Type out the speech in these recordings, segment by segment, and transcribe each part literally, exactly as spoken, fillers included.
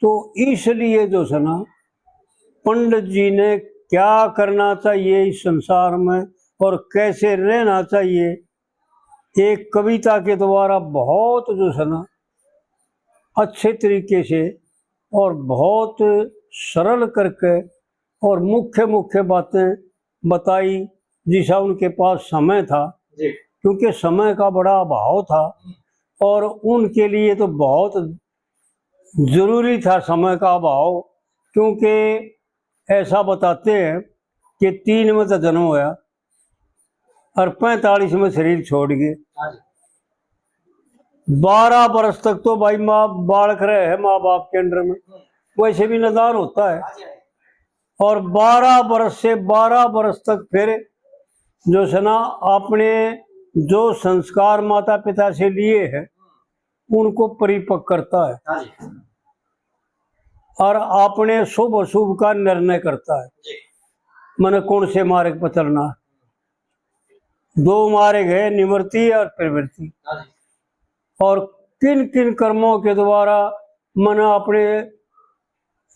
तो इसलिए जो है ना, पंडित जी ने क्या करना चाहिए इस संसार में और कैसे रहना चाहिए, एक कविता के द्वारा बहुत जो है ना, अच्छे तरीके से और बहुत सरल करके और मुख्य मुख्य बातें बताई, जिसा उनके पास समय था, जी। क्योंकि समय का बड़ा अभाव था और उनके लिए तो बहुत जरूरी था समय का अभाव, क्योंकि ऐसा बताते हैं कि तीन में तो जन्म होया और पैंतालीस में शरीर छोड़ गए। हाँ जी। बारह बरस तक तो भाई माँ बालक रहे हैं माँ बाप के अंडर में, वैसे भी नदान होता है। हाँ जी, हाँ जी। और बारह बरस से, बारह बरस तक फिर जो है ना, अपने जो संस्कार माता पिता से लिए हैं, उनको परिपक्व करता है। हाँ जी। और अपने शुभ अशुभ का निर्णय करता है। जी। मैंने कौन से मार्ग पर चलना है। दो मार्ग है, निवृत्ति और प्रवृत्ति। हाँ जी। और किन किन कर्मों के द्वारा मैंने अपने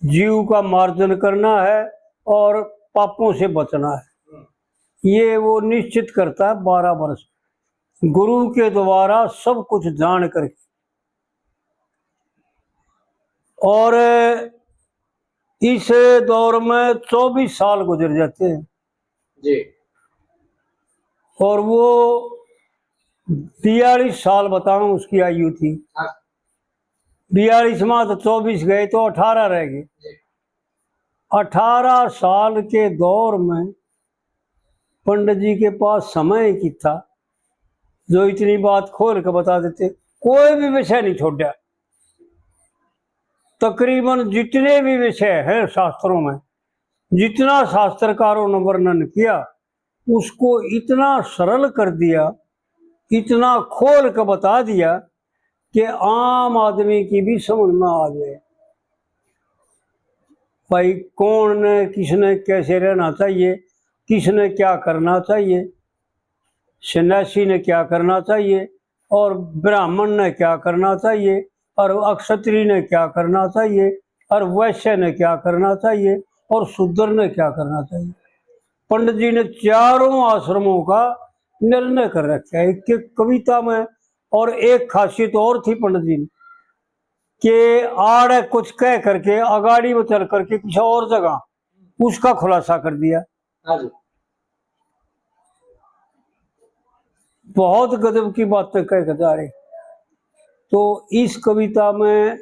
जीव का मार्जन करना है और पापों से बचना है, ये वो निश्चित करता है बारह वर्ष, गुरु के द्वारा सब कुछ जान करके। और इस दौर में चौबीस साल गुजर जाते हैं। जी। और वो बयालीस साल बताऊं उसकी आयु थी। हाँ। बयालीस में तो चौबीस गए तो अठारह रह गए। जी। अठारह साल के दौर में पंडित जी के पास समय कितना, जो इतनी बात खोल के बता देते। कोई भी विषय नहीं छोड़ा। तकरीबन जितने भी विषय हैं शास्त्रों में, जितना शास्त्रकारों ने वर्णन किया, उसको इतना सरल कर दिया, इतना खोल के बता दिया कि आम आदमी की भी समझ में आ जाए। भाई, कौन ने, किसने कैसे रहना चाहिए, किसने क्या करना चाहिए, सन्यासी ने क्या करना चाहिए, और ब्राह्मण ने क्या करना चाहिए, और अक्षत्री ने क्या करना चाहिए, और वैश्य ने क्या करना चाहिए, और शूद्र ने क्या करना चाहिए। पंडित जी ने चारों आश्रमों का निर्णय कर रखा है एक एक कविता में। और एक खासियत और थी पंडित जी ने, कि आड़े कुछ कह करके, अगाड़ी में चल करके किसी और जगह उसका खुलासा कर दिया। हाँ जी। बहुत गजब की बातें कह के जा रहे। तो इस कविता में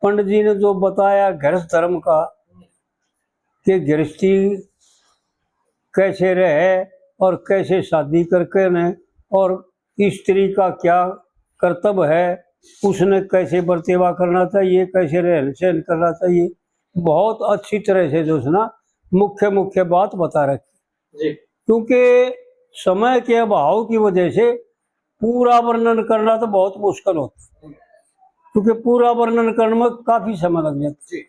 पंडित जी ने जो बताया गृहस्थ धर्म का, कि गृहस्थी कैसे रहे और कैसे शादी करके ने, और स्त्री का क्या कर्तव्य है, उसने कैसे बर्तेवा करना चाहिए, कैसे रहन सहन करना चाहिए, बहुत अच्छी तरह से जो है ना, मुख्य मुख्य बात बता रखी। जी। क्योंकि समय के अभाव की वजह से पूरा वर्णन करना तो बहुत मुश्किल होता है, क्योंकि पूरा वर्णन करने में काफी समय लग जाता है।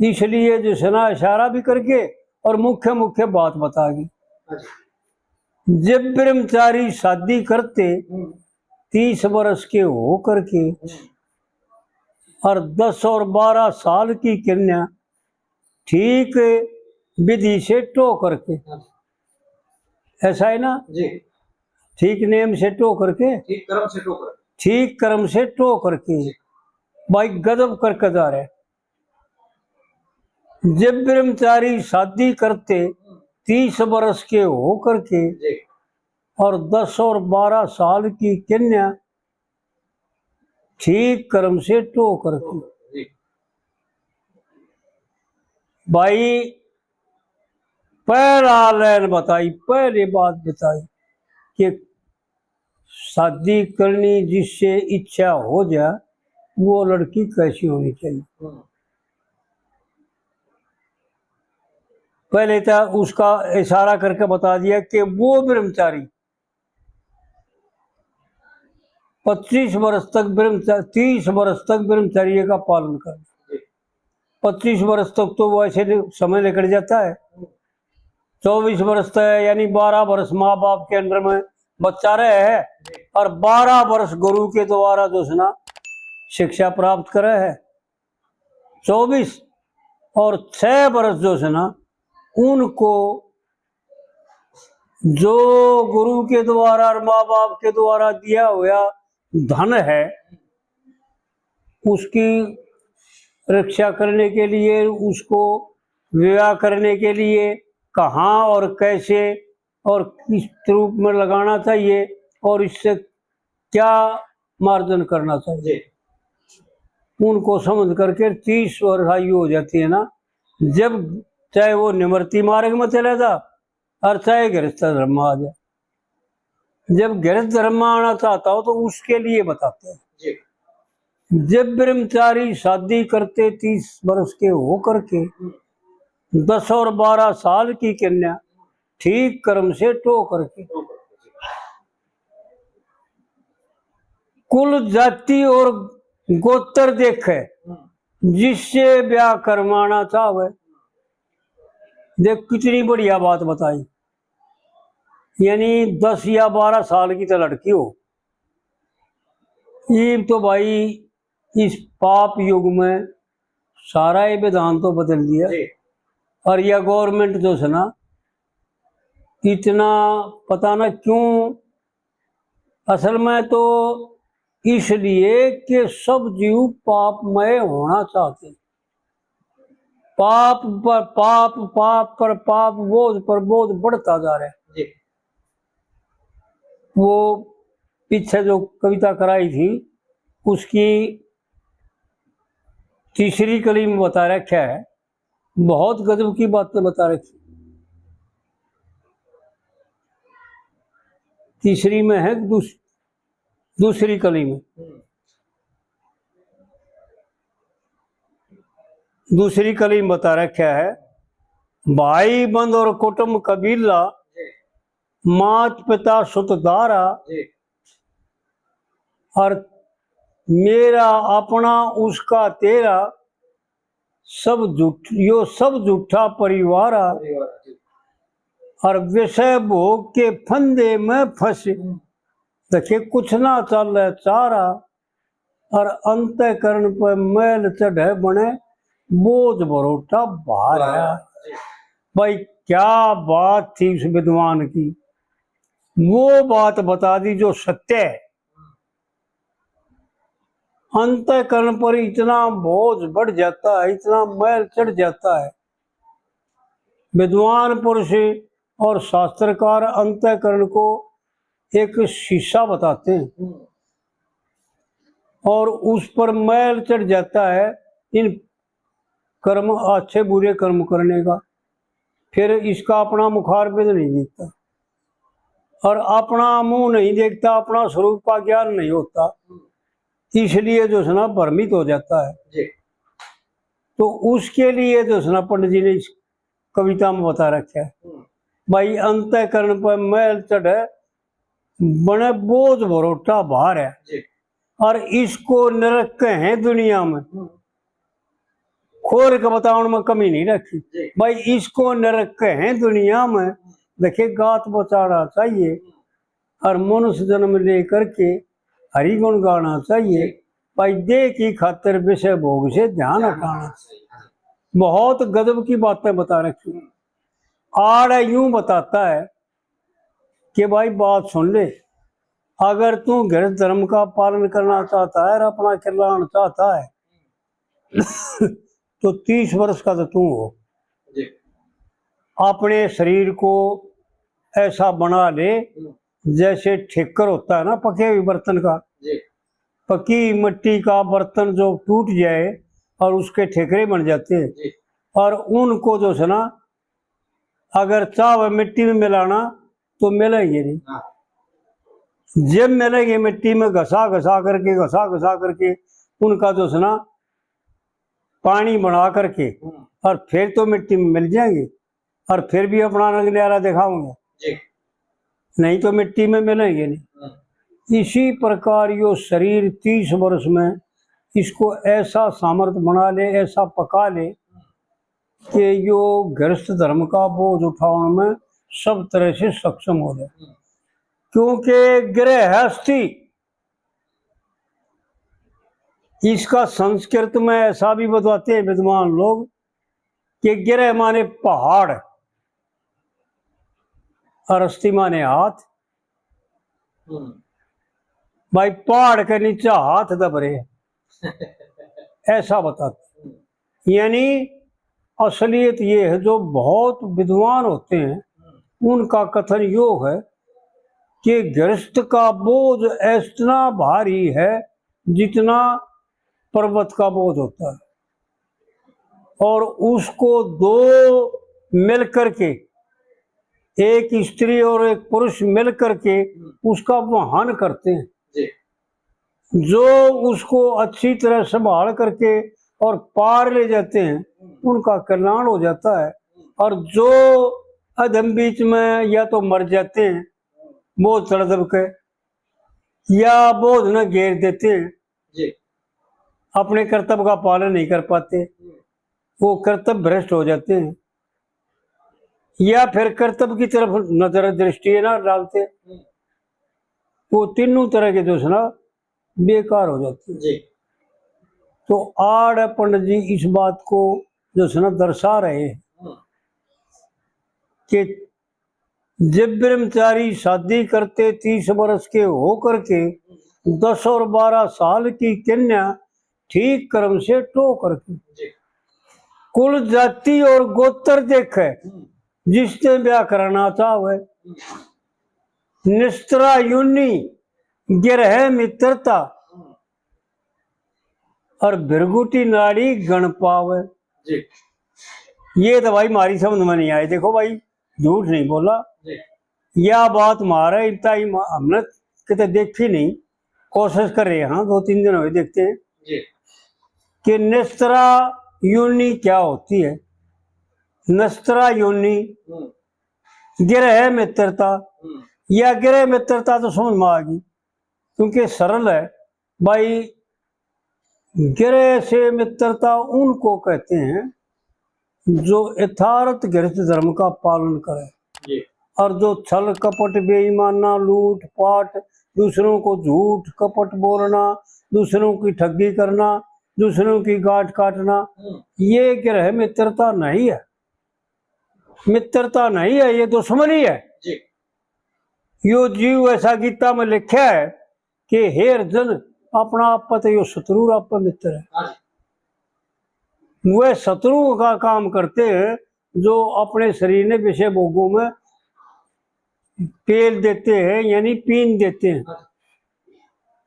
जी। इसलिए जो है ना, इशारा भी करके और मुख्य मुख्य बात बता दी। अच्छा। जब ब्रह्मचारी शादी करते हम्म। तीस वर्ष के हो करके हम्म। और दस और बारह साल की कन्या ठीक विधि से टो करके, अच्छा। ऐसा है ना? जी। ठीक नेम से टो करके, ठीक कर्म से टो करके। ठीक कर्म से टो करके, जी। भाई गजब करके जा रहे। जब ब्रह्मचारी शादी करते तीस बरस के हो करके जी। और दस और बारह साल की कन्या ठीक कर्म से टो करके। जी। भाई पहला लाइन बताई, पहली बात बताई कि शादी करनी जिससे इच्छा हो जाए, वो लड़की कैसी होनी चाहिए। हम्म। पहले तो उसका इशारा करके बता दिया कि वो ब्रह्मचारी पच्चीस वर्ष तक ब्रह्मचा-, तीस वर्ष तक ब्रह्मचर्य का पालन करना। पच्चीस वर्ष तक तो वो ऐसे नि-, समय निकल जाता है। चौबीस वर्ष तक, यानी बारह वर्ष माँ बाप के under में बच्चा रहे है और बारह वर्ष गुरु के द्वारा जो है ना, शिक्षा प्राप्त करे है। चौबीस और छह बरस जो है ना, उनको जो गुरु के द्वारा और माँ बाप के द्वारा दिया हुआ धन है, उसकी रक्षा करने के लिए, उसको विवाह करने के लिए कहाँ और कैसे और किस रूप में लगाना चाहिए और इससे क्या मार्जन करना चाहिए, उनको समझ करके तीस वर्ष आयु हो जाती है ना, जब चाहे वो निमृति मार्ग में चला जा और चाहे गृहस्थ धर्म में आ जाए। जब गृहस्थ धर्म में आना चाहता हो तो उसके लिए बताते हैं। जब ब्रह्मचारी शादी करते तीस वर्ष के हो करके, दस और बारह साल की कन्या ठीक कर्म से टो करके, कुल जाति और गोत्र देखे, जिससे ब्याह करवाना चाहे। देख, कितनी बढ़िया बात बताई। यानी दस या बारह साल की तो लड़की हो, इब तो भाई इस पाप युग में सारा ये विधान तो बदल दिया। और यह गवर्नमेंट जो है ना, इतना पता ना क्यों, असल में तो इसलिए कि सब जीव पापमय होना चाहते। पाप पर पाप, पाप पर पाप, बोझ पर बोझ बढ़ता जा रहा है। वो पीछे जो कविता कराई थी, उसकी तीसरी कली में बता रखा है, बहुत गजब की बातें बता रखी। तीसरी में है, दूस-, दूसरी कली में, दूसरी कली में बता रखा है, भाई बंद और कुटुंब कबीला, मात पिता सुत दारा, और मेरा अपना उसका तेरा, सब झूठ, यो सब झूठा परिवार आ। और विषय भोग के फंदे में फंसे, देखे कुछ ना चले चारा, और अंतःकरण पे मैल चढ़े बने बोझ भरोटा भार है। भाई, क्या बात थी उस विद्वान की, वो बात बता दी जो सत्य है। अंतःकरण पर इतना बोझ बढ़ जाता है, इतना मैल चढ़ जाता है। विद्वान पुरुष और शास्त्रकार अंतःकरण को एक शीशा बताते हैं, और उस पर मैल चढ़ जाता है इन कर्म, अच्छे बुरे कर्म करने का। फिर इसका अपना मुखारविंद नहीं दिखता, और अपना मुंह नहीं देखता, अपना स्वरूप का ज्ञान नहीं होता, इसलिए जो है ना भ्रमित हो जाता है। तो उसके लिए जो है ना पंडित जी ने इस कविता में बता रखा है, भाई, अंतःकरण पर मैल चढ़े बने बोझ भरोटा भार है। और इसको नरक कहें दुनिया में, खोल के बतावन में कमी नहीं रखी। भाई, इसको नरक कहें दुनिया में, देखे, गात बचाना चाहिए। और मनुष्य जन्म लेकर के हरि गुण गाना चाहिए। भाई, देह की खातिर विषय भोग से ध्यान हटाना चाहिए। बहुत गजब की बातें बता रखी। आड़ यूं बताता है कि भाई, बात सुन ले, अगर तू गृहस्थ धर्म का पालन करना चाहता है और अपना कल्याण चाहता है, तो तीस वर्ष का तो तू हो। अपने शरीर को ऐसा बना ले, जैसे ठेकर होता है ना पके हुए बर्तन का, पकी मिट्टी का बर्तन जो टूट जाए और उसके ठेकरे बन जाते हैं, और उनको जो है ना, अगर चाहे मिट्टी में मिलाना तो मिलेंगे नहीं। जब मिलेंगे मिट्टी में घसा घसा करके, घसा घसा करके उनका जो है ना पानी बना करके, और फिर तो मिट्टी में मिल जाएंगे और फिर भी अपना रंग न्यारा दिखाओगे, नहीं तो मिट्टी में मिलेंगे नहीं। इसी प्रकार यो शरीर तीस वर्ष में इसको ऐसा सामर्थ बना ले, ऐसा पका ले कि यो गृहस्थ धर्म का बोझ उठाने में सब तरह से सक्षम हो जाए। क्योंकि गृहस्थी इसका संस्कृत में ऐसा भी बताते हैं विद्वान लोग कि गिरह माने पहाड़ और अस्थि माने हाथ। हम्म। भाई, पहाड़ के नीचे हाथ दब रहे हैं, ऐसा बताते हैं। यानी असलियत ये है, जो बहुत विद्वान होते हैं, उनका कथन यो है कि गृहस्थ का बोझ इतना भारी है जितना पर्वत का बोझ होता है, और उसको दो मिल करके, एक स्त्री और एक पुरुष मिल करके उसका वहन करते हैं। जी। जो उसको अच्छी तरह संभाल करके और पार ले जाते हैं, उनका कल्याण हो जाता है। और जो अधम बीच में या तो मर जाते हैं बोझ तड़प के, या बोझ न घेर देते हैं, जी। अपने कर्तव्य का पालन नहीं कर पाते, हम्म। वो कर्तव्य भ्रष्ट हो जाते हैं, या फिर कर्तव्य की तरफ नजर दृष्टि ना डालते, हम्म। वो तीनों तरह के जो है ना, बेकार हो जाते हैं। जी। तो आड़ पंडित जी इस बात को जो है ना, दर्शा रहे हैं, हम्म। कि जब ब्रह्मचारी शादी करते, तीस वर्ष के होकर के दस और बारह साल की कन्या ठीक क्रम से टो करके जी। कुल जाति और गोत्र देखे, हम्म। जिसने ब्याह कराना चाहे। हम्म। निस्त्रा योनि गिरह मित्रता हम्म। और भृगुटी नाड़ी गण पावे। जी। ये तो भाई हमारी समझ में नहीं आए। देखो भाई, झूठ नहीं बोला। जी। या बात म्हारे इतना ही म-, हमने किते देखी नहीं, कोशिश कर रहे हैं, दो तीन दिन हुए देखते हैं जी। कि निस्त्रा योनि क्या होती है। निस्त्रा योनि हम्म। गिरह मित्रता, हम्म। या गिरह मित्रता तो समझ में आ गई, क्योंकि सरल है भाई। गिरह से मित्रता उनको कहते हैं जो यथार्थ गृहस्थ धर्म का पालन करे। जी। और जो छल कपट, बेईमाना, लूट पाट, दूसरों को झूठ कपट बोलना, दूसरों की ठगी करना, दूसरों की गांठ काटना, हम्म। ये गिरह मित्रता नहीं है, मित्रता नहीं है, ये दुश्मनी है। जी। यो जीव ऐसा गीता में लिखा है कि हे अर्जुन, अपना आप पे तो यो शत्रु और आप पे मित्र है। हाँ जी। वे शत्रु का काम करते हैं जो अपने शरीर ने विषय भोगों में पेल देते हैं, यानी पीन देते हैं। हाँ जी।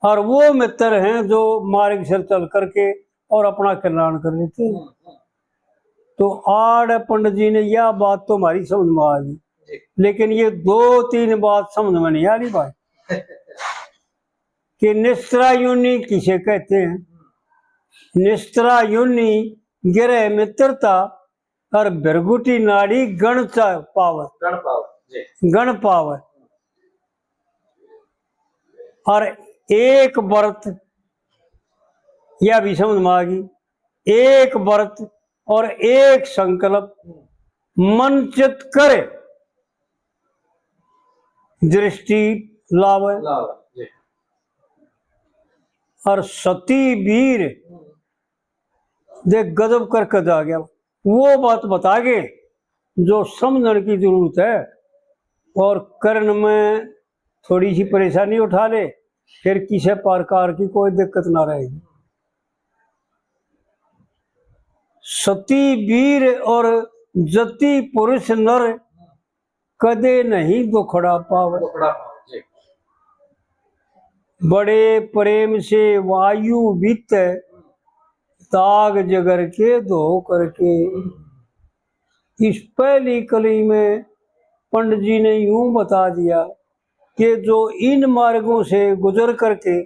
और वो मित्र हैं जो मार्ग से चल करके और अपना कल्याण कर लेते हैं। हम्म, हम्म। तो आड़ पंडित जी ने यह बात तो हमारी समझ में आ गई, जी। लेकिन ये दो तीन बात समझ में नहीं आ रही भाई। कि निस्त्रा योनि किसे कहते हैं? निस्त्रा योनि गिरह मित्रता और भृगुटी नाड़ी गण चा-, पावे। गण पावे, जी। गण पावे। और एक व्रत, यह भी समझ में आ गई, एक व्रत और एक संकल्प मन चित करे दृष्टि लावे। लावे, जी। और सती वीर देख गजब करके जा गया। वो बात बता के जो समझण की जरूरत है और करण में थोड़ी सी परेशानी उठा ले, फिर किसी प्रकार की कोई दिक्कत ना रहेगी। सती वीर और जति पुरुष नर कदे नहीं दुखड़ा पावे। दुखड़ा पावे, जी। बड़े प्रेम से वायु बीते, दाग जगर के धो करके। इस पहली कली में पंडित जी ने यूं बता दिया कि जो इन मार्गों से गुजर करके,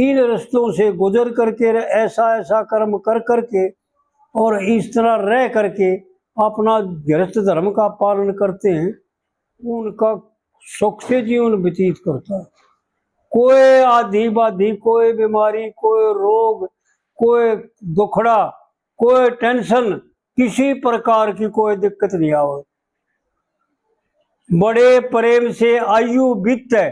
इन रस्तों से गुजर करके, ऐसा ऐसा कर्म कर करके और इस तरह रह करके अपना गृहस्थ धर्म का पालन करते हैं, उनका सुख से जीवन व्यतीत करता है। कोई आधी बाधी, कोई बीमारी, कोई रोग, कोई दुखड़ा, कोई टेंशन, किसी प्रकार की कोई दिक्कत नहीं आवे। बड़े प्रेम से आयु बीते,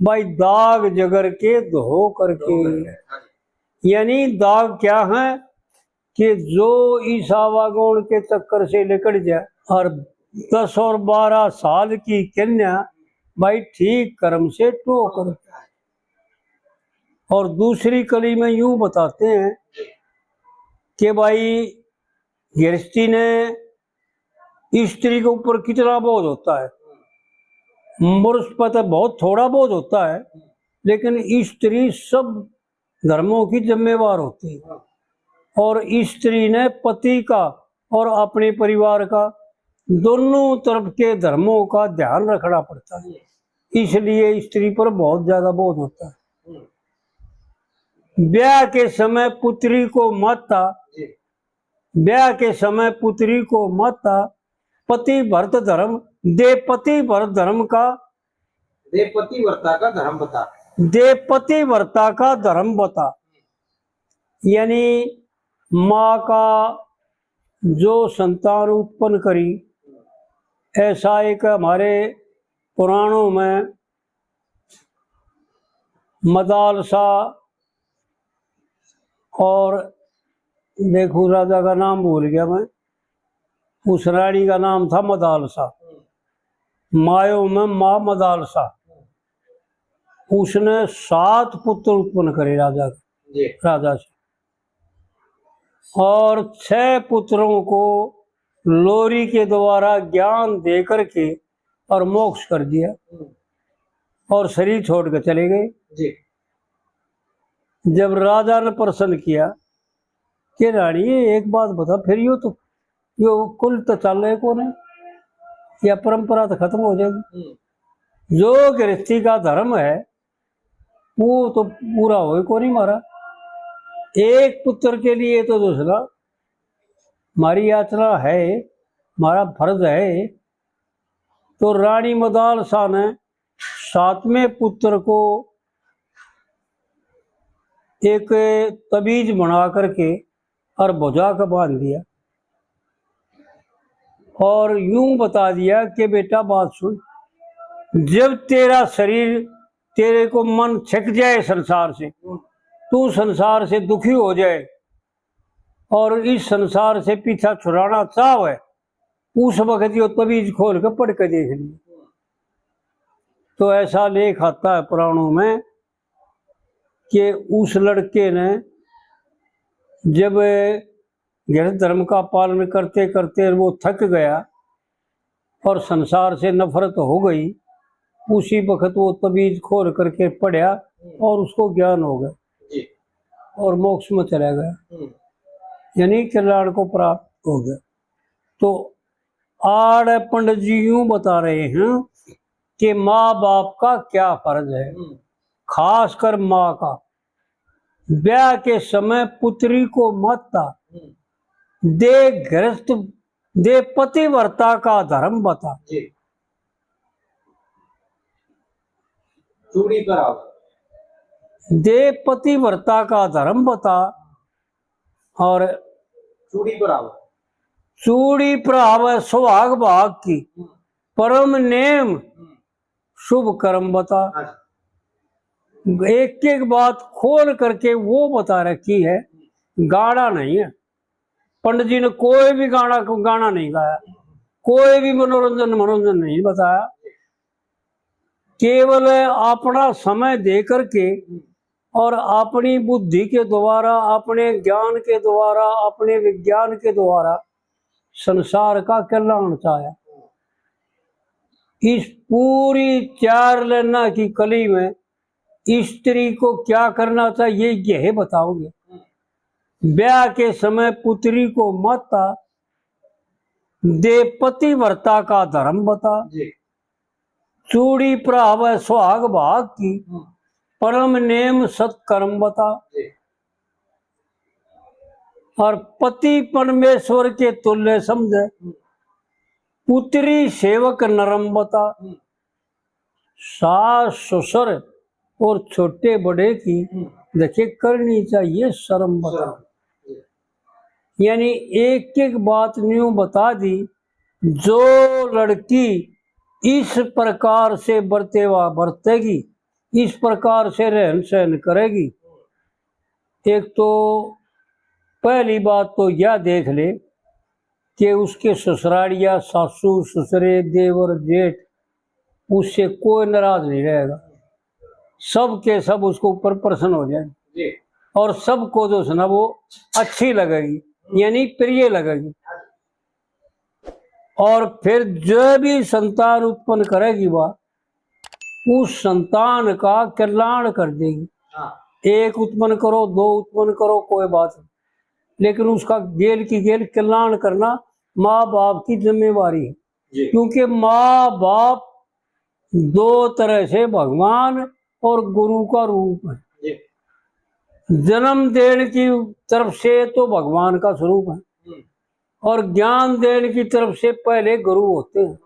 भाई दाग जगर के धो करके। धो करके, हाँ जी। यानी दाग क्या है कि जो इस आवागौण के चक्कर से लिकड़ जाए और दस और बारह साल की कन्या भाई ठीक कर्म से टो कर। और दूसरी कली में यूं बताते हैं कि भाई गृहस्थी ने स्त्री के ऊपर कितना बोझ होता है। पुरुष पर तो बहुत थोड़ा बोझ होता है, लेकिन स्त्री सब धर्मों की जिम्मेवार होती है। और स्त्री ने पति का और अपने परिवार का, दोनों तरफ के धर्मों का ध्यान रखना पड़ता है, इसलिए स्त्री पर बहुत ज्यादा बोझ होता है। ब्याह के समय पुत्री को माता, ब्याह के समय पुत्री को माता पतिव्रत धर्म, दे पतिव्रत धर्म का, दे पतिव्रता का धर्म बता। दे पतिव्रता का धर्म बता। यानी माँ का जो संतान उत्पन्न करी, ऐसा एक हमारे पुराणों में मदालसा और देखो, राजा का नाम भूल गया मैं, उस रानी का नाम था मदालसा। मायो में माँ मदालसा, उसने सात पुत्र उत्पन्न करे राजा, जी। राजा से, और छह पुत्रों को लोरी के द्वारा ज्ञान दे करके और मोक्ष कर दिया। हम्म। और शरीर छोड़ के चले गए। जी। जब राजा ने प्रश्न किया कि रानी, ये एक बात बता, फिर यो तो, यो कुल तो चाले कोनी, या परंपरा तो खत्म हो जाएगी। हम्म। जो गृहस्थी का धर्म है, वो तो पूरा होए कोनी मारा। एक पुत्र के लिए तो दूसरा, मारी याचना है, मारा फर्ज है। तो रानी मदालसा ने सातवें पुत्र को एक तबीज बना करके और भुजा के बांध दिया और यूं बता दिया कि बेटा, बात सुन, जब तेरा शरीर, तेरे को मन छिक जाए संसार से, तू संसार से दुखी हो जाए और इस संसार से पीछा छुड़ाना चाहे, उस वक्त यो तबीज खोल के पढ़ के देख लिए। तो ऐसा लेख आता है पुराणों में कि उस लड़के ने जब गृहस्थ धर्म का पालन करते करते वो थक गया और संसार से नफरत हो गई, उसी वक्त वो तबीज खोल करके पढ़या और उसको ज्ञान हो गया। जी। और मोक्ष में चला गया। हम्म। यानी कल्याण को प्राप्त हो गया। तो आड़ पंडित जी यूं बता रहे हैं कि माँ बाप का क्या फर्ज है, हम्म। खासकर माँ का। ब्याह के समय पुत्री को माता, हम्म। दे गृहस्थ, दे पतिव्रता का धर्म बता। जी। चूड़ी पर आओ। दे पतिव्रता का धर्म बता। और चूड़ी पर आओ। चूड़ी पर आवे सुहाग भाग की, हम्म। परम नेम हम्म। शुभ कर्म बता। हाँ जी। एक एक बात खोल करके वो बता रखी है, गाना नहीं है। पंडित जी ने कोई भी गाना, गाना नहीं गाया, कोई भी मनोरंजन, मनोरंजन नहीं बताया। केवल अपना समय दे करके और अपनी बुद्धि के द्वारा, अपने ज्ञान के द्वारा, अपने विज्ञान के द्वारा संसार का कल्याण चाहया। इस पूरी चार लाइना की कली में स्त्री को क्या करना चाहिए, यह बताओगे। ब्याह के समय पुत्री को माता, दे पतिव्रता का धर्म बता। जी। चूड़ी पहरावे सुहाग भाग की, हम्म। परम नेम सत्कर्म बता। जी। और पति परमेश्वर के तुल्य समझे, हम्म। पुत्री सेवक नरम बता। हम्म। सास ससुर और छोटे बड़े की, हम्म। देखिए, करनी चाहिए शर्म बता। शर्म। यानी एक एक बात न्यू बता दी, जो लड़की इस प्रकार से बरतेवा बरतेगी, इस प्रकार से रहन सहन करेगी, एक तो पहली बात तो यह देख ले कि उसके ससुरालिया, सासू, ससुरे, देवर, जेठ, उससे कोई नाराज नहीं रहेगा। सब के सब उसको ऊपर प्रसन्न हो जाएंगे। जी। और सबको जो है ना, वो अच्छी लगेगी, यानी प्रिय लगेगी। और फिर जो भी संतान उत्पन्न करेगी, वह उस संतान का कल्याण कर देगी। हाँ। एक उत्पन्न करो, दो उत्पन्न करो, कोई बात नहीं, लेकिन उसका गेल की गेल कल्याण करना माँ बाप की जिम्मेवारी है। जी। क्योंकि माँ बाप दो तरह से भगवान और गुरु का रूप है। जी। जन्म देने की तरफ से तो भगवान का स्वरूप है, हम्म। और ज्ञान देने की तरफ से पहले गुरु होते हैं।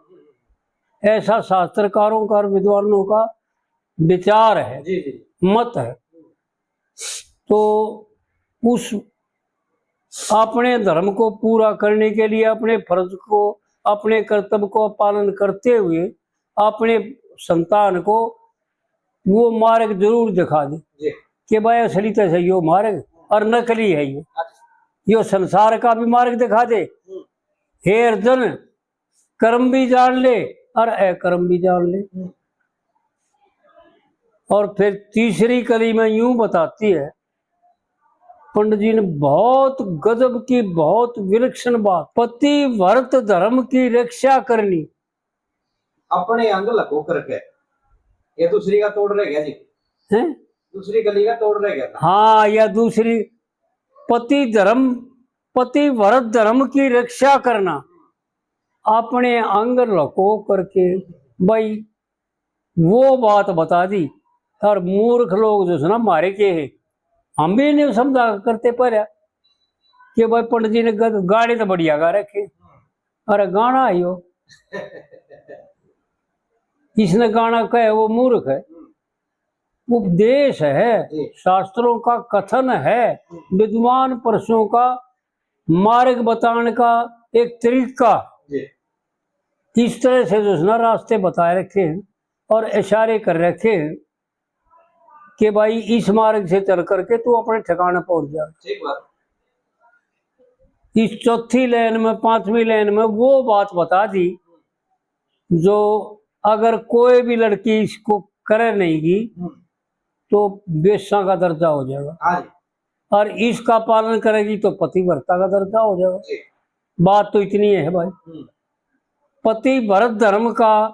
ऐसा शास्त्रकारों का और विद्वानों का विचार है, जी, जी। मत है। तो उस अपने धर्म को पूरा करने के लिए, अपने फर्ज को, अपने कर्तव्य को पालन करते हुए अपने संतान को वो मार्ग जरूर दिखा दे, जी। कि भाई, असली तो है यो मार्ग और नकली है यो। अच्छा। यो संसार का भी मार्ग दिखा दे, हम्म। हे अर्जुन, कर्म भी जान ले और अकर्म भी जान ले। हम्म। और फिर तीसरी कली में यूं बताती है, पंडित जी ने बहुत गजब की, बहुत विलक्षण बात, पतिव्रत धर्म की रक्षा करनी। अपने अंग लको करके, ये दूसरी का तोड़ रह गया जी। हैं? दूसरी कली का तोड़ रह गया था। हाँ, या दूसरी, पति धर्म, पतिव्रत धर्म की रक्षा करना, अपने अंग लको करके, भाई, वो बात बता दी। और मूर्ख लोग जो है ना, मारे के है, हम भी नहीं समझा करते पर कि भाई, पंडित जी ने ग-, गाने तो बढ़िया गा रखे, अरे गाना है यो, इसने गाना कहे, वो मूर्ख है। उपदेश है, जी। शास्त्रों का कथन है, विद्वान पुरुषों का मार्ग बताने का एक तरीका। जी। इस तरह से जो है ना, रास्ते बताए रखे हैं और इशारे कर रखे हैं कि भाई, इस मार्ग से चल करके तू अपने ठिकाने पहुंच जा। ठीक बात। इस चौथी लाइन में, पांचवी लाइन में वो बात बता दी, जो अगर कोई भी लड़की इसको करे नहीं गी, हम्म। तो वेश्या का दर्जा हो जाएगा। हाँ जी। और इसका पालन करेगी तो पतिव्रता का दर्जा हो जाएगा। जी। बात तो इतनी है भाई। हम्म। पतिव्रत धर्म का,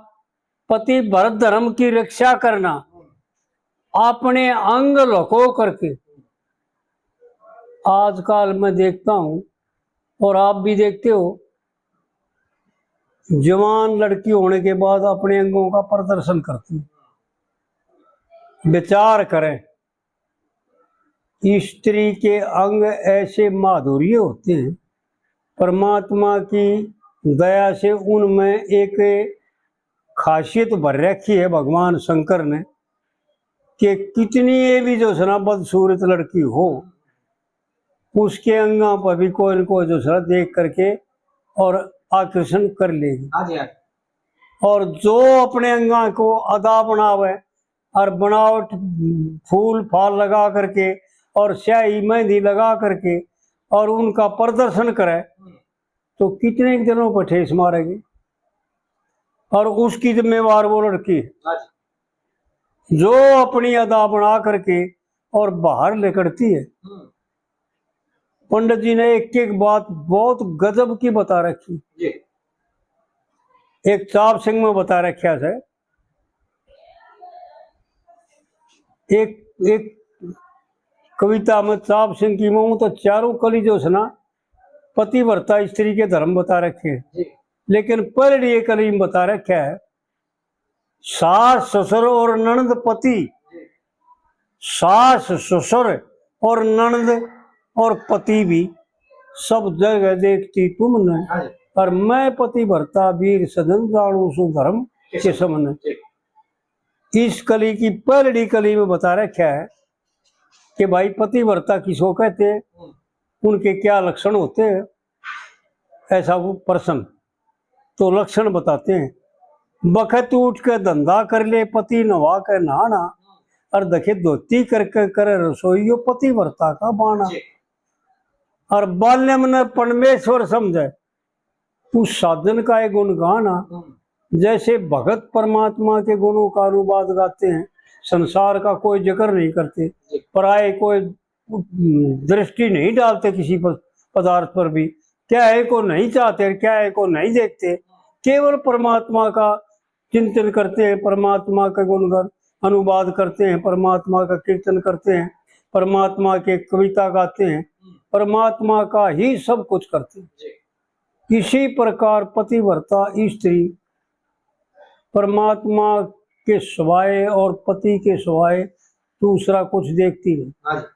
पतिव्रत धर्म की रक्षा करना, हम्म। अपने अंग लको करके। आजकल मैं देखता हूँ और आप भी देखते हो, जवान लड़की होने के बाद अपने अंगों का प्रदर्शन करती है। विचार करें, स्त्री के अंग ऐसे माधुर्य होते हैं, परमात्मा की दया से उनमें एक खासियत भर रखी है भगवान शंकर ने, कि कितनी ये भी जो है ना बदसूरत लड़की हो, उसके अंगा पर भी कोई न कोई जो है ना देख करके और आकर्षण कर लेगी। हाँ जी, हाँ। और जो अपने अंगा को अदा बनावे और बनावट फूल फाल लगा करके और स्याही मेहंदी लगा करके और उनका प्रदर्शन करे, हम्म। तो कितने दिनों पर ठेस मारेगी। और उसकी जिम्मेवार वो लड़की है, हाँ जी। जो अपनी अदा बना करके और बाहर लिकड़ती है। हम्म। पंडित जी ने एक एक बात बहुत गजब की बता रखी। जी। एक चाप सिंह में बता रखा है, एक, एक कविता में चाप सिंह की, मैं तो चारों कली जो है ना, पतिव्रता स्त्री के धर्म बता रखे हैं। जी। लेकिन पहली एक कली में बता रखा है, सास, ससुर और ननद पति, सास, ससुर और ननद और पति भी, सब जगह देखती तुमने। हाँ जी। और मैं पतिव्रता वीर सजन, जानू सु धर्म किसम ने। ठीक। इस कली की पहली कली में बता रखा है कि भाई, पतिव्रता किसको कहते हैं, हम्म। उनके क्या लक्षण होते हैं, ऐसा वो प्रश्न। तो लक्षण बताते हैं, बखत उठ के धंधा कर ले, पति नवा के नहाना, और देखे धोती करके करे रसोई, यो पतिव्रता का बाना। जी। और बाल्यम ने परमेश्वर समझे, उस साधन का एक गुण गाना। हम्म। जैसे भगत परमात्मा के गुणों का अनुवाद गाते हैं, संसार का कोई जिक्र नहीं करते, जी। पराये कोई, उम, दृष्टि नहीं डालते किसी प-, पदार्थ पर भी, क्या है को नहीं चाहते, क्या है को नहीं देखते, केवल परमात्मा का चिंतन करते हैं, परमात्मा का गुणगान अनुवाद करते हैं, परमात्मा का कीर्तन करते हैं, परमात्मा के कविता गाते हैं, परमात्मा का ही सब कुछ करते हैं। जी। इसी प्रकार पतिव्रता स्त्री परमात्मा के सिवाय और पति के सिवाय दूसरा कुछ देखती नहीं। हाँ जी।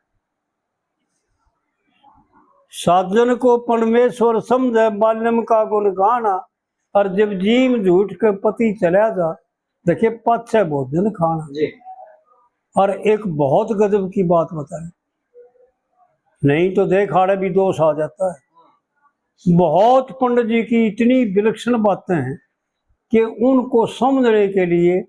साजन को परमेश्वर समझे, बालम का गुण गाना, और जब जीम झूठ के पति चला जा, देखे पाछे भोजन खाना। जी। और एक बहुत गजब की बात बताई, नहीं तो देख आड़े भी दोष आ जाता है। बहुत पंडित जी की इतनी विलक्षण बातें हैं कि उनको समझने के लिए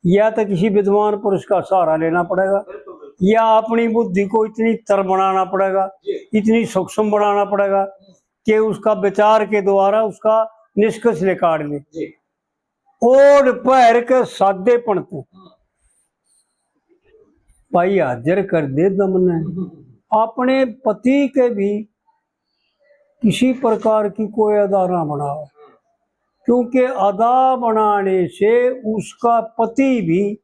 या तो किसी विद्वान पुरुष का सहारा लेना पड़ेगा, बिल्कुल, बिल्कुल। या अपनी बुद्धि को इतनी तर बनाना पड़ेगा, जी। इतनी सूक्ष्म बनाना पड़ेगा कि उसका विचार के द्वारा उसका निष्कर्ष निकाल ले। जी। ओढ़ पहर के सादे पड़ते। हम्म। भाई हाजिर कर दे दम ने। हम्म। अपने पति के भी किसी प्रकार की कोई अदा ना बनाओ, क्योंकि अदा बनाने से उसका पति भी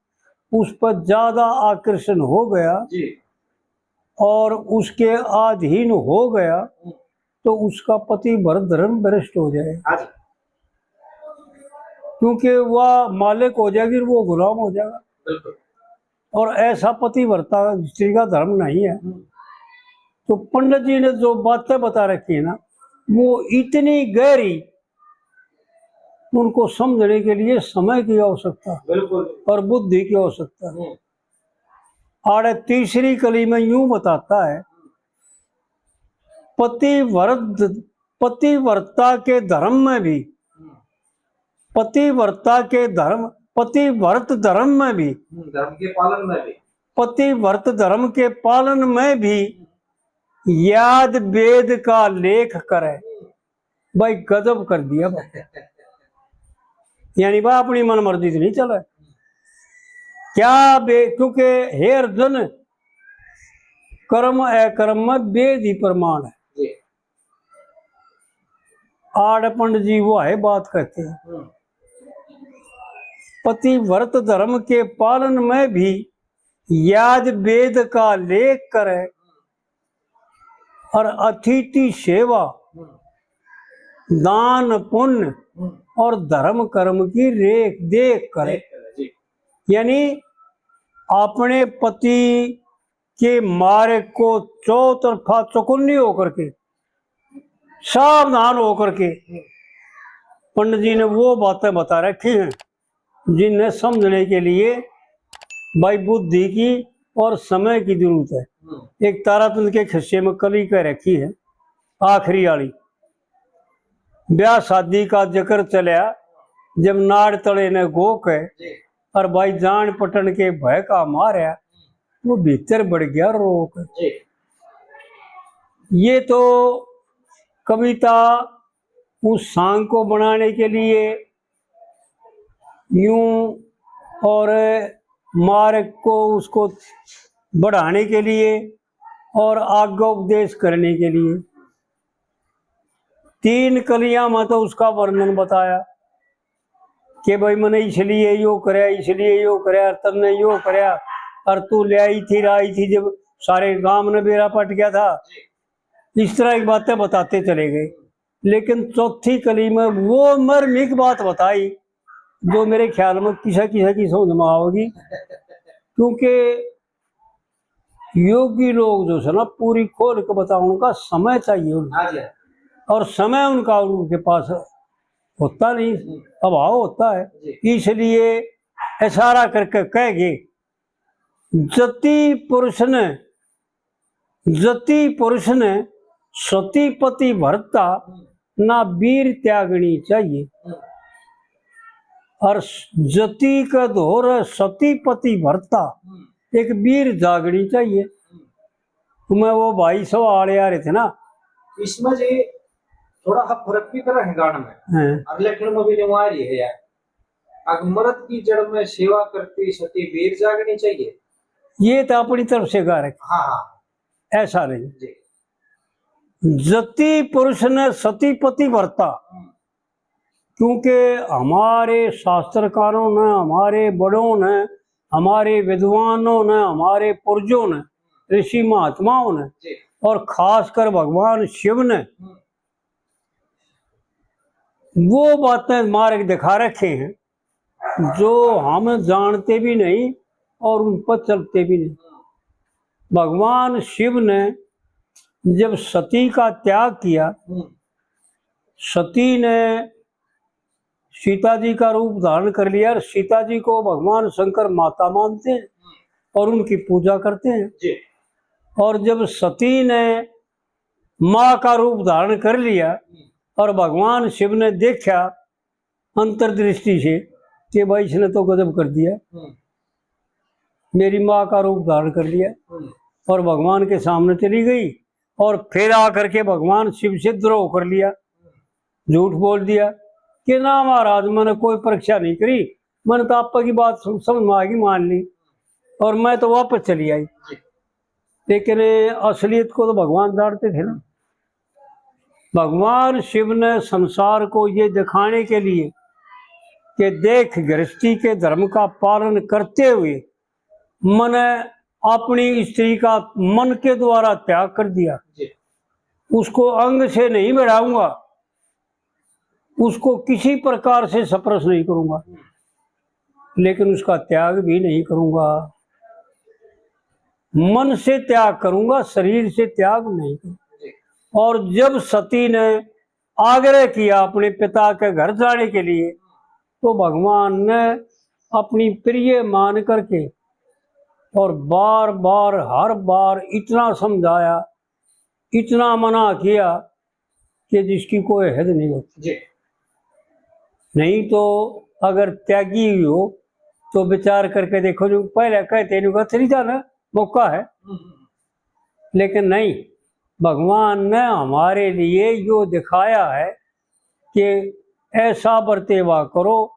उस पर ज्यादा आकर्षण हो गया, जी। और उसके अधीन हो गया, हम्म। तो उसका पति भर धर्म भ्रष्ट हो जाएगा। हाँ जी। क्योंकि वह मालिक हो जाएगी, वो गुलाम हो जाएगा। बिल्कुल। और ऐसा पतिव्रता स्त्री का धर्म नहीं है। हम्म। तो पंडित जी ने जो बातें बता रखी है ना, वो इतनी गहरी, उनको समझने के लिए समय की आवश्यकता, बिल्कुल। और बुद्धि की आवश्यकता। हम्म। आड़े तीसरी कली में यूं बताता है, पतिव्रत, पतिव्रता के धर्म में भी, हम्म। पतिव्रता के धर्म, पतिव्रत धर्म में भी, हम्म, धर्म के पालन में भी। पतिव्रत धर्म के पालन में भी याद वेद का लेख करे। हम्म। भाई गजब कर दिया भाई। यानी भाई अपनी मन मर्जी से नहीं चले। क्या बे-, क्योंकि हे अर्जुन, कर्म अकर्म में वेद ही प्रमाण है। जी। आड़ पंडित जी वो है बात कहते हैं। हम्म। पतिव्रत धर्म के पालन में भी याद वेद का लेख करे और अतिथि सेवा, हम्म। दान पुण्य हम्म। और धर्म कर्म की रेख देख करे। देख करे, जी। यानी अपने पति के मार्ग को चौतरफा चौकन्नी होकर के, सावधान होकर के पंडित जी ने वो बातें बता रखी हैं जिन्हें समझने के लिए भाई बुद्धि की और समय की जरूरत है। हम्म। एक तारातंत्र के खिस्से में कली कह रखी है, आखिरी वाली, ब्याह शादी का जिक्र चलया, जब नाड़ तले ने गोक है, जी। और भाई जान पटन के भय का मारया, वो भीतर बढ़ गया रोक। जी। ये तो कविता उस सांग को बनाने के लिए यूं और मार्ग को उसको बढ़ाने के लिए और आज्ञा उपदेश करने के लिए। तीन कलियां में तो उसका वर्णन बताया कि भाई मैंने इसलिए यो करया, इसलिए यो करया, और तन्ने यो करया, और तू ले आई थी, आई थी जब सारे गांव ने बेरा पट गया था। इस तरह की बातें बताते चले गए। लेकिन चौथी कली में वो मर्मिक बात बताई जो मेरे ख्याल में किसी किसी की समझ में आओगी, क्योंकि योगी लोग जो है ना, पूरी खोल के बताओ, उनका समय चाहिए उनको। हाँ जी। और समय उनका, उनके पास होता नहीं, हम्म। अभाव होता है। जी। इसलिए इशारा करके कह गए, जति पुरुष ने, जति पुरुष ने सती पति भरता, हम्म। ना वीर त्यागनी चाहिए। हम्म। और जति के धोर सती पति भरता, हम्म। एक बीर जागनी चाहिए। तो मैं वो भाई सवाल आ रहे थे ना। इसमें जी थोड़ा सा फर्क भी कर रहे हैं गाने में। हाँ। और लेकिन में भी जो आ रही है यार, अग मर्द की जड़ में सेवा करती सती बीर जागनी चाहिए। ये तो अपनी तरफ से गा रहे। हाँ, हाँ। ऐसा नहीं। जी। जति पुरुष ने सती पतिव्रता। हम्म। क्योंकि हमारे शास्त्रकारों ने, हमारे बड़ों ने, हमारे विद्वानों ने, हमारे पुरजों ने, ऋषि महात्माओं ने, जी। और खासकर भगवान शिव ने हम्म। वो बातें मार्ग दिखा रखे हैं जो हम जानते भी नहीं और उन पर चलते भी नहीं। भगवान शिव ने जब सती का त्याग किया, हम्म। सती ने सीता जी का रूप धारण कर लिया और सीता जी को भगवान शंकर माता मानते हैं और उनकी पूजा करते हैं। जी। और जब सती ने माँ का रूप धारण कर लिया हम्म। और भगवान शिव ने देखा अंतर्दृष्टि से कि भाई, इसने तो गजब कर दिया, हम्म। मेरी माँ का रूप धारण कर लिया हम्म। और भगवान के सामने चली गई और फिर आकर के भगवान शिव से द्रोह कर लिया, हम्म। झूठ बोल दिया कि ना महाराज, मैंने कोई परीक्षा नहीं करी, मैंने तो आपा की बात सम-, समझ में आ गई, मान ली, और मैं तो वापस चली आई। जी। लेकिन असलियत को तो भगवान जानते थे ना। भगवान शिव ने संसार को ये दिखाने के लिए कि देख, गृहस्थी के धर्म का पालन करते हुए मैंने अपनी स्त्री का मन के द्वारा त्याग कर दिया, जी। उसको अंग से नहीं बढ़ाऊंगा, उसको किसी प्रकार से स्पर्श नहीं करूंगा, लेकिन उसका त्याग भी नहीं करूंगा। मन से त्याग करूंगा, शरीर से त्याग नहीं करूंगा। और जब सती ने आग्रह किया अपने पिता के घर जाने के लिए, तो भगवान ने अपनी प्रिय मान करके और बार बार, हर बार इतना समझाया, इतना मना किया कि जिसकी कोई हद नहीं होती। जी। नहीं तो अगर त्यागी हुई हो तो विचार करके देखो, जो पहले कहते नहीं, चली जाना, मौका है। हम्म। लेकिन नहीं, भगवान ने हमारे लिए यो दिखाया है कि ऐसा बर्तेवा करो,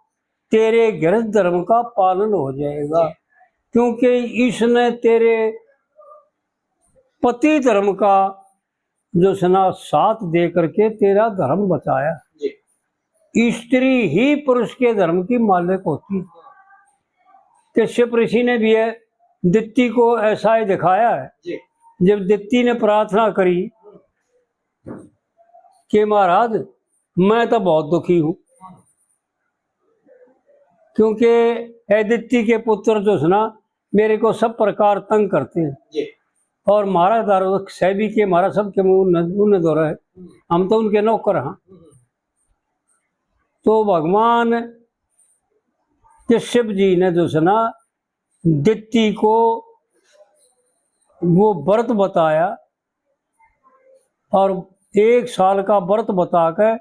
तेरे गृहस्थ धर्म का पालन हो जाएगा, जी। क्योंकि इसने तेरे पति धर्म का जो है ना, साथ दे करके तेरा धर्म बचाया। जी। स्त्री ही पुरुष के धर्म की मालिक होती है। कश्यप ऋषि ने भी है, दित्ति को ऐसा ही दिखाया है। जी। जब दित्ति ने प्रार्थना करी कि महाराज, मैं तो बहुत दुखी हूँ, क्योंकि अदिति के पुत्र जो है ना, मेरे को सब प्रकार तंग करते हैं। जी। और म्हारा दारो सैबी के, म्हारा सब के मुंह न-, उन्हें दो रहे। हम्म। हम तो उनके नौकर हैं। हम्म। तो भगवान कश्यप जी ने जो है ना, दित्ति को वो व्रत बताया और एक साल का व्रत बता के,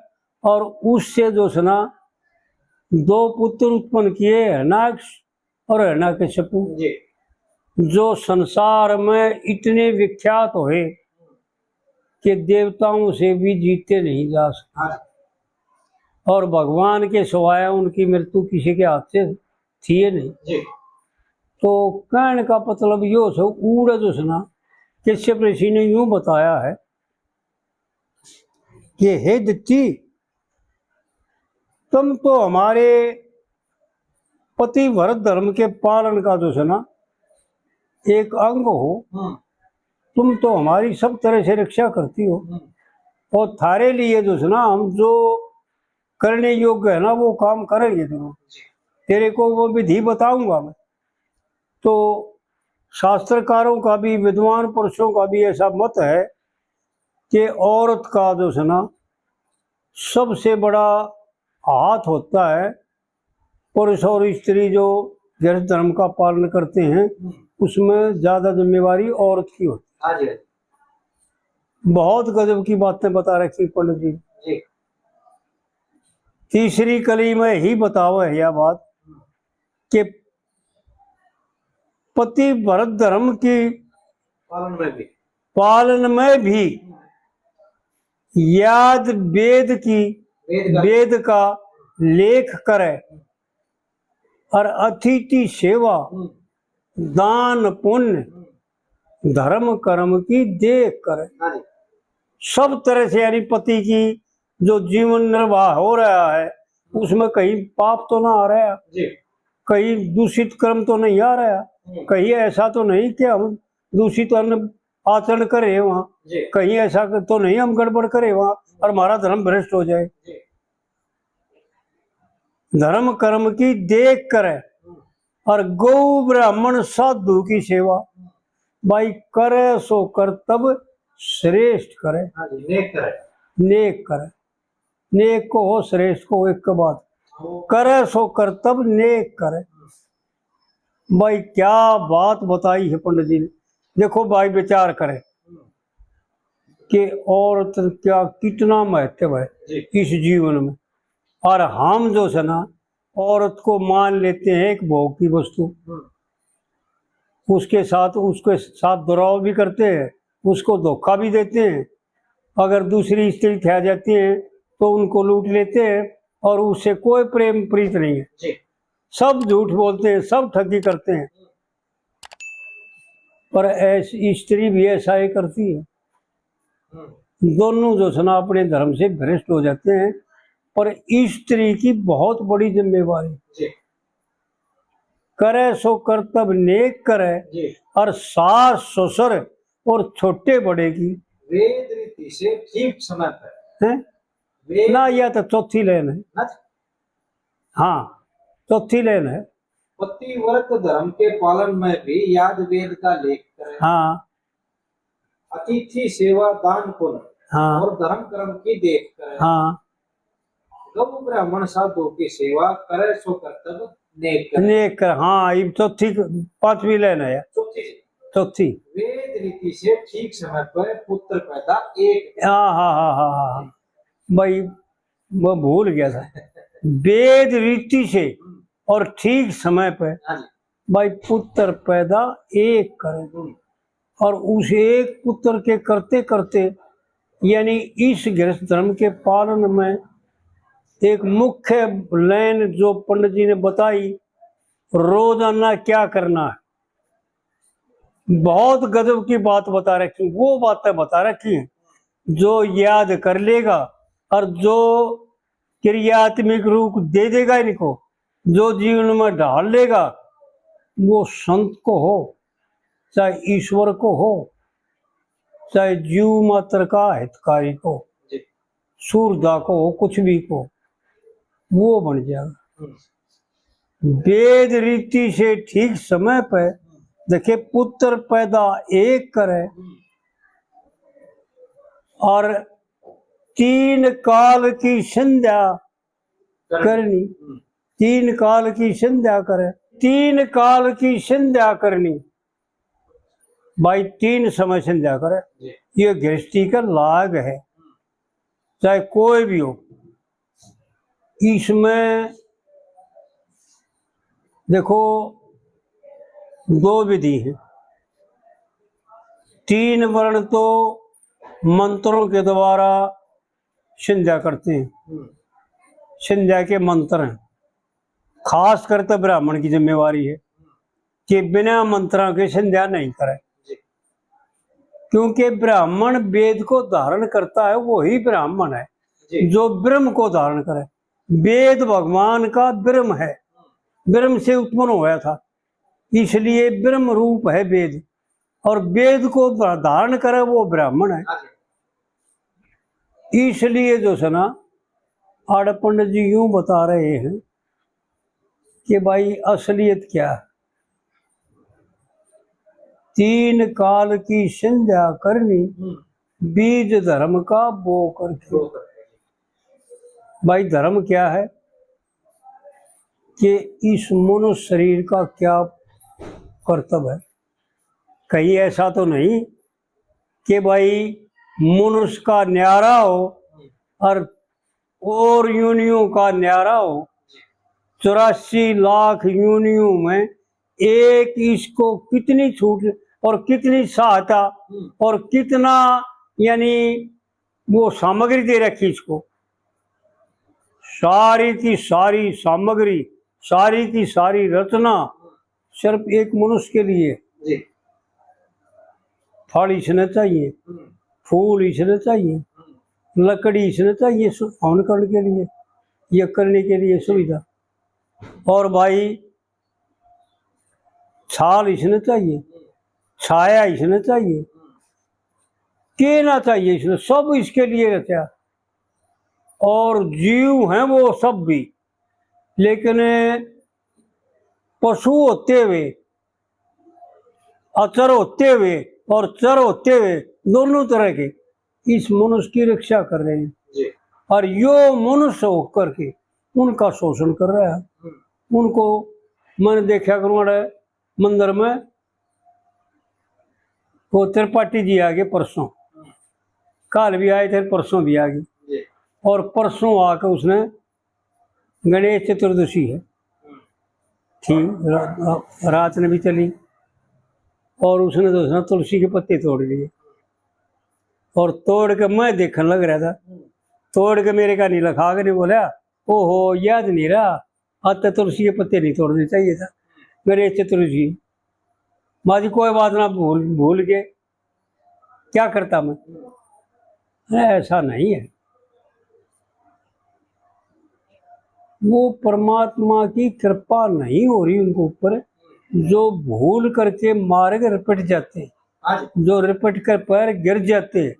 और उससे जो है ना, दो पुत्र उत्पन्न किए, हरणाक्ष और हरणाकश्यपु, जी। जो संसार में इतने विख्यात हुए कि देवताओं से भी जीते नहीं जा सकते। हाँ। और भगवान के सिवाय उनकी मृत्यु किसी के हाथ से थी ही नहीं। जी। तो कहने का मतलब यो से, ऊड़ जो है ना, कश्यप ऋषि ने यूं बताया है कि हे दित्ति, तुम तो हमारे पतिव्रत धर्म के पालन का जो है ना, एक अंग हो। हम्म। तुम तो हमारी सब तरह से रक्षा करती हो। हम्म। और थारे लिए जो है ना, हम जो करने योग्य है ना, वो काम करेंगे जरूर। जी। तेरे को वो विधि बताऊंगा मैं। तो शास्त्रकारों का भी, विद्वान पुरुषों का भी ऐसा मत है कि औरत का जो है ना, सबसे बड़ा हाथ होता है, पुरुष और स्त्री जो गृहस्थ धर्म का पालन करते हैं, हम्म। उसमें ज्यादा जिम्मेवारी औरत की होती है। हाँ जी, हाँ जी। बहुत गजब की बातें बता रखी पंडित जी। जी। तीसरी कली में ही बतावे है यह बात कि पतिव्रत धर्म की पालन में भी पालन में भी याद वेद की वेद का वेद का लेख करे और अतिथि सेवा, हम्म। दान पुण्य, हम्म। धर्म कर्म की देख करे। हाँ जी। सब तरह से, यानी पति की जो जीवन निर्वाह हो रहा है, उसमें कहीं पाप तो ना आ रहा, जी। कहीं दूषित कर्म तो नहीं आ रहा, हम्म। कहीं ऐसा तो नहीं कि हम दूषित अन्न आचरण करे वहाँ, जी। कहीं ऐसा तो नहीं हम गड़बड़ करे वहाँ और हमारा धर्म भ्रष्ट हो जाए। जी। धर्म कर्म की देख करे और गौ ब्राह्मण साधु की सेवा। भाई, करे सो कर्तव्य श्रेष्ठ करे। हाँ जी, नेक करे। नेक करे। नेक को हो, श्रेष्ठ को हो, एक के बाद। हाँ। करे सो कर्तव्य नेक करे। भाई, क्या बात बताई है पंडित जी ने। देखो भाई, विचार करें हम्म। कि औरत का कितना महत्व है जी। इस जीवन में। और हम जो है ना, औरत को मान लेते हैं एक भोग की वस्तु, हम्म। उसके साथ, उसके साथ दुराव भी करते हैं, उसको धोखा भी देते हैं। अगर दूसरी स्त्री ठहर जाती है तो उनको लूट लेते हैं और उससे कोई प्रेम प्रीत नहीं है। जी। सब झूठ बोलते हैं, सब ठगी करते हैं। पर ऐसी स्त्री भी ऐसा ही करती है। हम्म। दोनों जो है ना, अपने धर्म से भ्रष्ट हो जाते हैं। पर स्त्री की बहुत बड़ी जिम्मेवारी। जी। करे सो कर्तव्य नेक करे जी। और सास ससुर और छोटे बड़े की वेद रीति से ठीक समय पर। हैं? वेद ना, यह तो चौथी लाइन है। हाँ जी। हाँ, चौथी लाइन है। पतिव्रत धर्म के पालन में भी याद वेद का लेख करें। हाँ। अतिथि सेवा दान पुण्य हाँ। और धर्म कर्म की देख करें। हाँ। गौ ब्राह्मण साधु की सेवा करे सो कर्तव्य नेक करे। नेक कर, हाँ, इब चौथी, पांचवी लाइन है। चौथी। चौथी। वेद रीति से ठीक समय पर पुत्र पैदा एक। हाँ, हाँ, हाँ, हाँ, हाँ, हाँ। भाई, मैं भूल गया था। वेद रीति से हम्म। और ठीक समय पर हाँ जी। भाई, पुत्र पैदा एक करे। हम्म। और उस एक पुत्र के करते करते, यानी इस गृहस्थ धर्म के पालन में एक मुख्य लाइन जो पंडित जी ने बताई, रोजाना क्या करना है, बहुत गजब की बात बता रखी, वो बातें बता रखी हैं जो याद कर लेगा और जो क्रियात्मक रूप दे देगा इनको, जो जीवन में ढाल लेगा, वो संत को हो, चाहे ईश्वर को हो, चाहे जीव मात्र का हितकारी को, जी। सूरदास को हो, कुछ भी को, वो बन जाएगा। हम्म। वेद रीति से ठीक समय पे, हम्म। देखे, पुत्र पैदा एक करे, हम्म। और तीन काल की संध्या करनी। करनी। हम्म। तीन काल की संध्या करे। तीन काल की संध्या करनी। भाई, तीन समय संध्या करे। जी। ये गृहस्थी का लाग है, चाहे कोई भी हो। इसमें देखो, दो विधि है। तीन वर्ण तो मंत्रों के द्वारा संध्या करते हैं। हम्म। संध्या के मंत्र हैं, खास कर तो ब्राह्मण की जिम्मेवारी है कि बिना मंत्रा के संध्या नहीं करे, जी। क्योंकि ब्राह्मण वेद को धारण करता है, वही ब्राह्मण है, जी। जो ब्रह्म को धारण करे। वेद भगवान का ब्रह्म है, ब्रह्म से उत्पन्न होया था, इसलिए ब्रह्म रूप है वेद। और वेद को धारण करे, वो ब्राह्मण है। हाँ जी। इसलिए जो है ना, आड़े पंडित जी यूं बता रहे हैं कि भाई, असलियत क्या है। तीन काल की संध्या करनी, हम्म। बीज धर्म का बो करके। बो करके। भाई, धर्म क्या है कि इस मनुष्य शरीर का क्या कर्तव्य है? कहीं ऐसा तो नहीं कि भाई, मनुष्य का न्यारा हो और, और योनियों का न्यारा हो, चौरासी लाख योनियों में एक इसको कितनी छूट और कितनी सहायता हम्म। और कितना, यानी वो सामग्री दे रखी इसको, सारी की सारी सामग्री, सारी की सारी रचना सिर्फ एक मनुष्य के लिए। जी। फल इसने चाहिए, हम्म। फूल इसने चाहिए, हम्म। लकड़ी इसने चाहिए, सु-, हवन करने के लिए, ये करने के लिए सुविधा। और भाई, छाल इसने चाहिए, हम्म। छाया इसने चाहिए, हम्म। के ना चाहिए इसने, सब इसके लिए रचा। और जीव हैं वो सब भी, लेकिन पशु होते हुए, अचर होते हुए और चर होते हुए, दोनों तरह के इस मनुष्य की रक्षा कर रहे हैं। जी। और यो मनुष्य होकर के उनका शोषण कर रहा है। हम्म। उनको मैंने देखा करूँ, अरे मंदिर में वो त्रिपाठी जी आ गए परसों, हम्म। काल भी आए थे, परसों भी आ गए। जी। और परसों आके उसने, गणेश चतुर्दशी है, हम्म। थी रा-, रा-, रात ने भी चली, और उसने तो उसने तुलसी के पत्ते तोड़ लिए, और तोड़ के मैं देखने लग रहा था, हम्म। तोड़ के मेरे का नहीं लखा के नहीं बोला, "ओहो, याद नहीं रहा, आज तो तुलसी के पत्ते नहीं तोड़ने चाहिए था, गणेश चतुर्थी।" माँ जी, कोई बात ना, भूल, भूल गए, क्या करता मैं? अरे, ऐसा नहीं है, वो परमात्मा की कृपा नहीं हो रही उनके ऊपर, जो भूल करके मार्ग रिपट जाते हैं, हाँ जी। जो रिपट कर पैर गिर जाते हैं,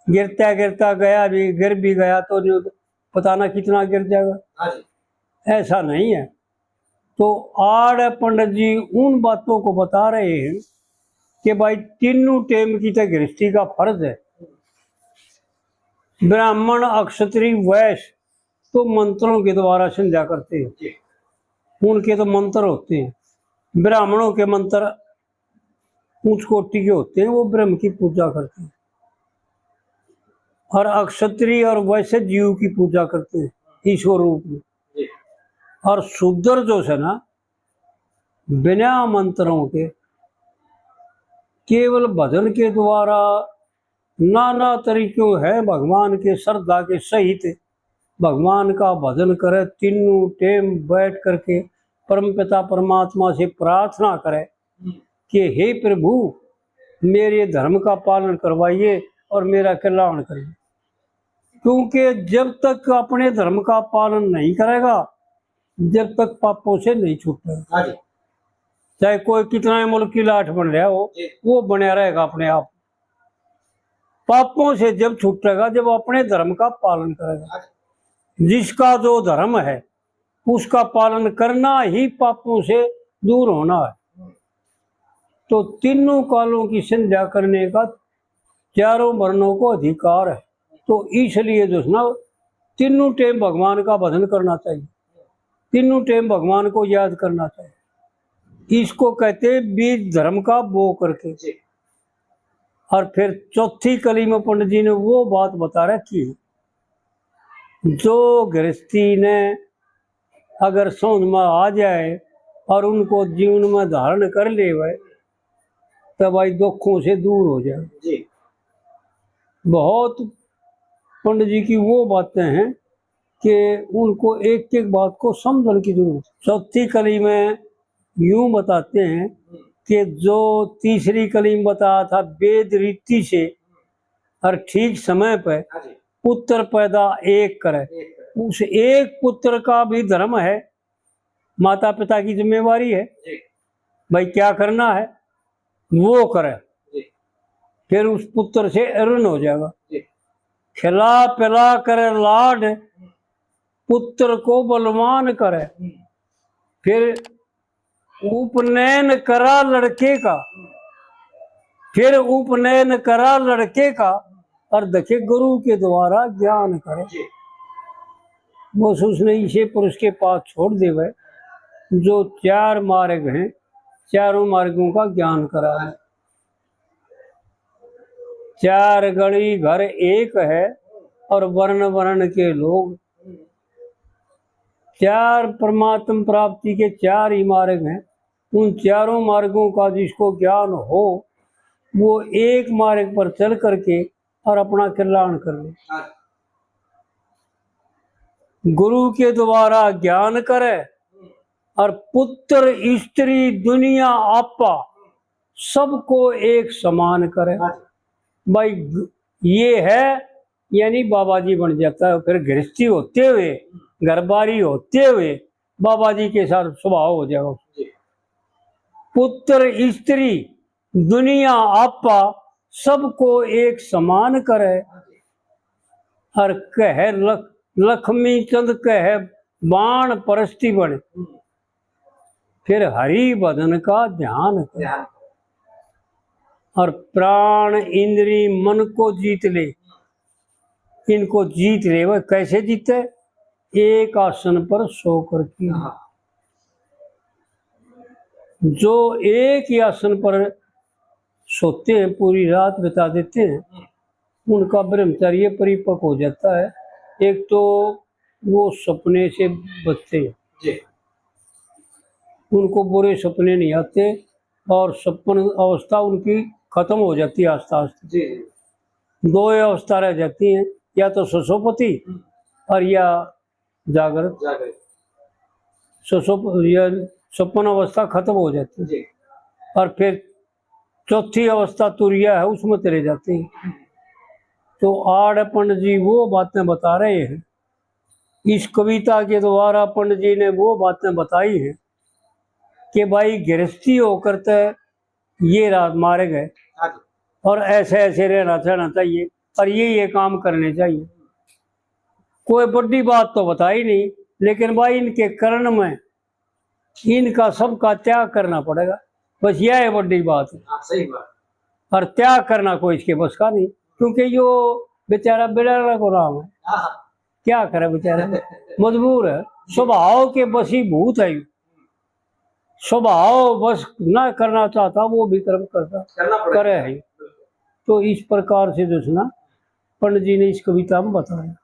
गिरता गिरता गया भी, गिर भी गया तो जो पता ना कितना गिर जाएगा। हाँ जी। ऐसा नहीं है। तो आड़ पंडित जी उन बातों को बता रहे हैं कि भाई, तीनों टेम की तो गृहस्थी का फर्ज है। ब्राह्मण, अक्षत्री, वैश्य तो मंत्रों के द्वारा संध्या करते हैं, जी। उनके तो मंत्र होते हैं। ब्राह्मणों के मंत्र उच्च कोटि के होते हैं, वो ब्रह्म की पूजा करते हैं, और अक्षत्री और वैश्य जीव की पूजा करते हैं ईश्वर रूप में। जी। और शूद्र जो है ना, बिना मंत्रों के, केवल भजन के द्वारा, नाना तरीकों है भगवान के श्रद्धा के सहित भगवान का भजन करे, तीनों टेम बैठ करके परमपिता परमात्मा से प्रार्थना करे कि हे प्रभु, मेरे धर्म का पालन करवाइए और मेरा कल्याण करिए। क्योंकि जब तक अपने धर्म का पालन नहीं करेगा, जब तक पापों से नहीं छूटेगा। हाँ जी। चाहे कोई कितना ही मुल्क की लाठ बन रहा हो, जी। वो बना रहेगा अपने आप। पापों से जब छूटेगा, जब अपने धर्म का पालन करेगा। हाँ जी। जिसका जो धर्म है, उसका पालन करना ही पापों से दूर होना है। तो तीनों कालों की संध्या करने का चारों वर्णों को अधिकार है। तो इसलिए जो है ना, तीनों टेम भगवान का भजन करना चाहिए, तीनों टेम भगवान को याद करना चाहिए। इसको कहते हैं बीज धर्म का बो करके। जी। और फिर चौथी कली में पंडित जी ने वो बात बता रखी है, जो गृहस्थी ने अगर समझ में आ जाए और उनको जीवन में धारण कर लेवे, तो भाई दुखों से दूर हो जाए। जी। बहुत पंडित जी की वो बातें हैं कि उनको एक एक बात को समझने की जरूरत है। चौथी कली में यूं बताते हैं कि जो तीसरी कली में बताया था, वेद रीति से और ठीक समय पर, हाँ जी। पुत्र पैदा एक करे, एक करे। उस एक पुत्र का भी धर्म है, माता पिता की जिम्मेवारी है। जी। भाई क्या करना है वो करे। जी। फिर उस पुत्र से ऋण हो जाएगा। जी। खिला पिला करे लाड, पुत्र को बलवान करे। हम्म। फिर उपनयन करा लड़के का, फिर उपनयन करा लड़के का, और देखे गुरु के द्वारा ज्ञान करे। जी। बस उसने इसे पुरुष के पास छोड़ देवे, जो चार मार्ग हैं, चारों मार्गों का ज्ञान करावे। चार गली घर एक है, और वर्ण वर्ण के लोग। चार परमात्म प्राप्ति के चार ही मार्ग हैं। उन चारों मार्गों का जिसको ज्ञान हो, वो एक मार्ग पर चल करके और अपना कल्याण कर ले। हाँ। गुरु के द्वारा ज्ञान करे और पुत्र स्त्री दुनिया आपा सबको एक समान करे। हाँ जी। भाई, ग-, ये है, यानी बाबा जी बन जाता है। फिर गृहस्थी होते हुए, घरबारी होते हुए बाबा जी के साथ स्वभाव हो जाएगा। जी। पुत्र स्त्री दुनिया आपा सबको एक समान करे। हाँ जी। और कहे लख-, लक्ष्मी चंद कहे बाण परस्ती बन, हम्म। फिर हरि भजन का ध्यान कर। ध्यान। और प्राण, इंद्री, मन को जीत ले। इनको जीत ले। वह कैसे जीते? एक आसन पर सो करके। हाँ। जो एक ही आसन पर सोते हैं, पूरी रात बिता देते हैं, उनका ब्रह्मचर्य परिपक्व हो जाता है। एक तो वो सपने से बचते हैं, जी। उनको बुरे सपने नहीं आते और सपन अवस्था उनकी खत्म हो जाती है आस्ते आस्ते। जी, जी। दो ही अवस्था रह जाती हैं, या तो सुसुप्ति हम्म। और या जागृत। जागृत। सुसुप-, या सपन अवस्था खत्म हो जाती है। जी। और फिर चौथी अवस्था तुरिया है, उसमें चले जाते हैं। तो आड़ पंडित जी वो बातें बता रहे हैं, इस कविता के द्वारा पंडित जी ने वो बातें बताई हैं कि भाई, गृहस्थी होकर तो ये रात मार्ग है। हाँ जी। और ऐसे ऐसे रहना, रहना चाहिए और ये ये काम करने चाहिए। कोई बड़ी बात तो बताई नहीं, लेकिन भाई, इनके करण में इनका सबका त्याग करना पड़ेगा। बस यह है बड़ी बात है। हाँ, सही बात। और त्याग करना कोई इसके बस का नहीं, क्योंकि यो बेचारा बिलाड़ा को नाम है। हाँ, हाँ। क्या करे बेचारा, मजबूर है, स्वभाव के बसीभूत है। स्वभाव बस ना करना चाहता, वो भी कर्म करता, करना पड़ेगा। करे है। तो इस प्रकार से जो है ना, पंडित जी ने इस कविता में बताया।